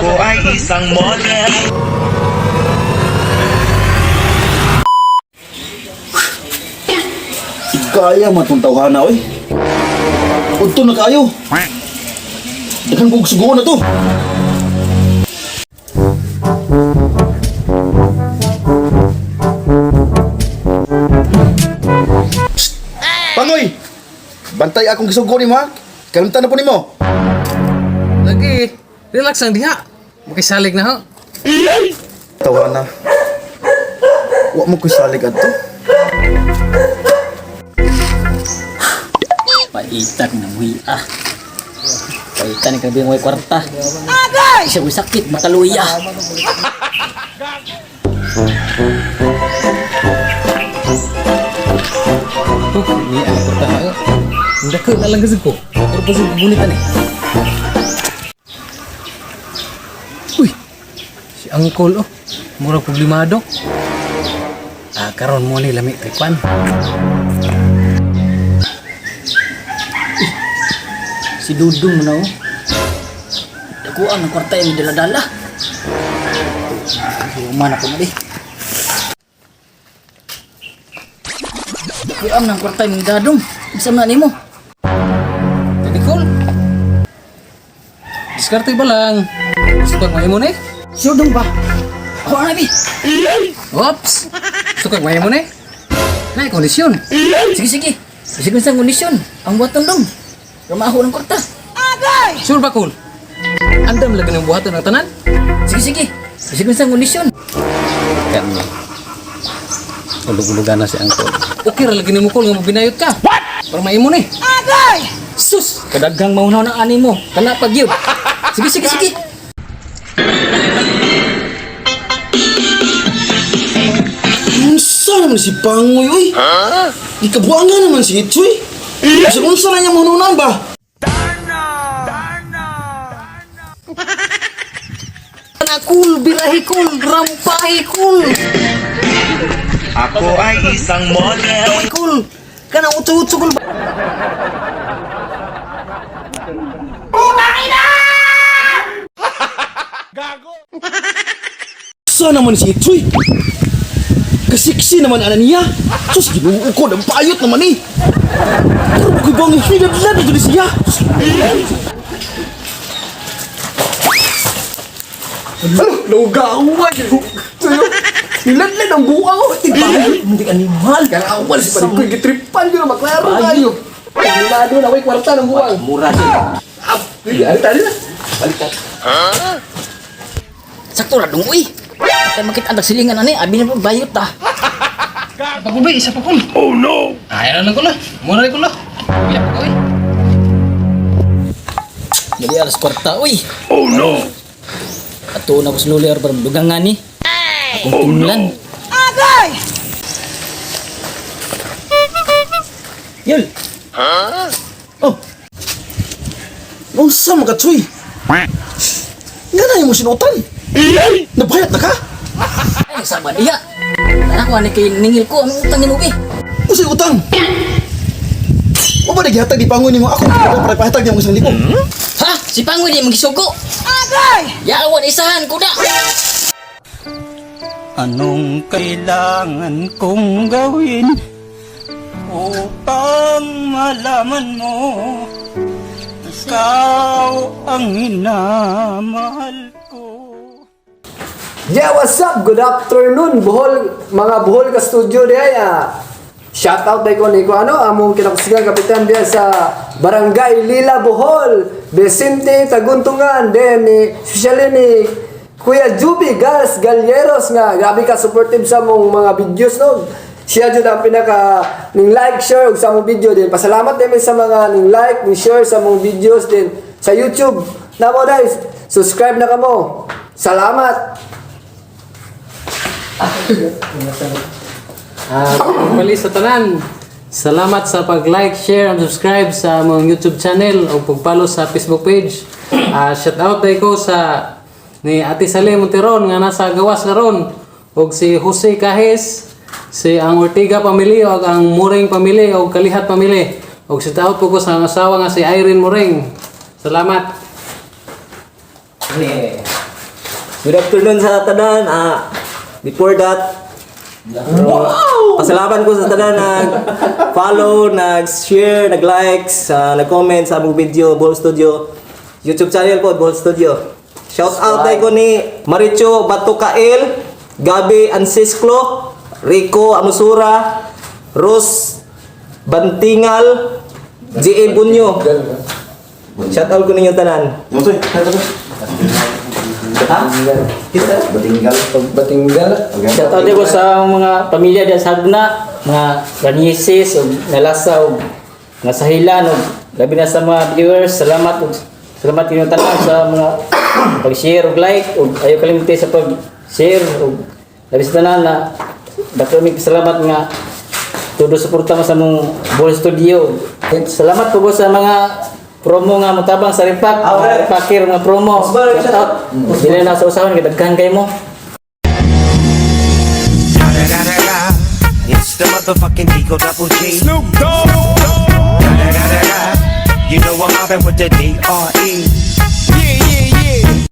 Ako ay isang model. Kaya man itong tawhana, oy. Udto na kaayo. Daghang kong suguon na to. Psst! Pangoy! Bantay akong gisugo nimo ha. Kalimtan na po nimo. Lagi, relax ang diha. Makisalig na ho. Tawhana. Wa mo ko'y salig adto. Paitan ng ah. Paitan ng kabing way kwarta. Agay! Siya sakit, makaluya. Oh, ni ang kwarta ha. Dako na lang kasi ko. Pero pa sa bunitan eh. Uy! Si Angkol oh. Murag problemado. Ah, karon mo ni lami tripan. Si Dudong na oh. Dakuan ng kwarta yung dala-dala. Human ako na di. Dakuan ng kwarta yung dadong. Bisa man nimo. Tadi Col. Diskarte ba lang? Gusto kag mahimo ni? Si Dudong ba? Ako na bi. Oops! Gusto kag mahimo ni? Nay, kondisyon. Sige sige. Sige sa kondisyon. Ang buhaton dong. Ramaho ng kwarta. Sure ba, Col? Andam lagi ng buhaton ng tanan? Sige sige. Sige sa kondisyon. Kami. Ulug-ulugan na si Angkol. Okay ra lagi nimo Col nga mabinayot ka. What? Para mahimo ni. Agay! Sus! Kadaghang maunaw na ani mo. Kana pag yun. Sige sige sige. Unsa naman si Pangoy, oy? Ikabuangan naman si Itchoy. Kasi unsa na niyang manunan ba? Na cool, birahe cool, rampahe cool. Ako ay isang model. Cool. Kana utso-utso cool. Unsa naman si Itchoy? Kasiksi naman ana niya. Sus, ginoo ko, ang payot naman eh. Pero ko bang hinadlad ito ni siya? Ano? Lugawan! Tuyo! Niladlad ang buang ko! Tigbahay! Hindi animal! Kalawan si Parikoy! Gitripan ko na maklaro tayo! Pagmilado na ako'y kwarta ng buwang! Mura siya! Ah! Ano tayo na? Balikat! Sakto ra dong uy. Kay makita ang silingan ani, abi na po bayot ta. Pagubay, isa pa cool. Oh no! Ay, lang ko lah. Mura ko lah. Kuya pa ko eh. Jadi alas kwarta uy. Oh no. Ato na ko sa luli para dugangan ni. Akong oh, tinglan. Agay! Yul, Oh. Unsa mga Tsoy? Nga na mo sinutan? Nabayat na ka? Ay sama diha. Tara ko ani kay ningil ko ang utang nimo bi. Unsay utang? Wa ba naghihatag ni Pangoy nimo ako? Para pahatag niya mo 1,000. Ha? Si Pangoy di magisugo. Agay! Yawan isahan ko na. Anong kailangan kong gawin upang malaman mo ikaw ang minamahal ko? Yeah, what's up? Good afternoon, Bohol, mga Bohol ka studio diay ah. Shout out kay ko ni ko ano, among kinakusgan kapitan diya sa Barangay Lila Bohol, Vicente Taguntungan, then ni especially ni Kuya Juby Gals Galleros nga grabe ka supportive sa mong mga videos no. Siya jud ang pinaka ning like, share ug sa mong video din. Pasalamat din sa mga ning like, ning share sa mong videos din sa YouTube. Namo guys, subscribe na kamo. Salamat. Ah, mali sa tanan. Salamat sa pag-like, share, and subscribe sa among YouTube channel o pag-follow sa Facebook page. Ah, shout out day ko sa ni Ate Sally Monteron nga nasa gawas karon ug si Jose Cajes, si ang Ortega family ug ang Muring family ug Kalihat family. Ug shout out po ko sa ang asawa nga si Irene Muring. Salamat. Yeah. Good afternoon sa tanan. Before that, wow! Pasalamat ko sa tanan nag-follow, nag-share, nag-like, nag-comment sa among video, Bohol Studio. YouTube channel po, Bohol Studio. Shout out tayo ko ni Maricho Batukael, Gabi Ancisclo, Rico Amusura, Rose Bantingal, J.A. Bunyo. Shout out ko ninyo tanan. Ha? Kita? Batinggal. Shout out ko sa mga pamilya diyan sa Hagna, mga Ranieses ug Nalasa ug mga Sahilan ug labi na sa mga viewers, salamat ug salamat inyo tanan sa mga pag-share ug like ug ayo kalimti sa pag-share ug labi sa tanan na dako mi salamat nga todo suporta mo sa among Bohol Studio. Salamat po sa mga promo nga motabang sa Repack, mga repacker mga promo. Shout out. Dili na sa usahon kay daghan kay mo. It's the motherfucking Eagle Double G. Snoop Dogg. Da, da, da, da. You know I'm mobbing with the D.R.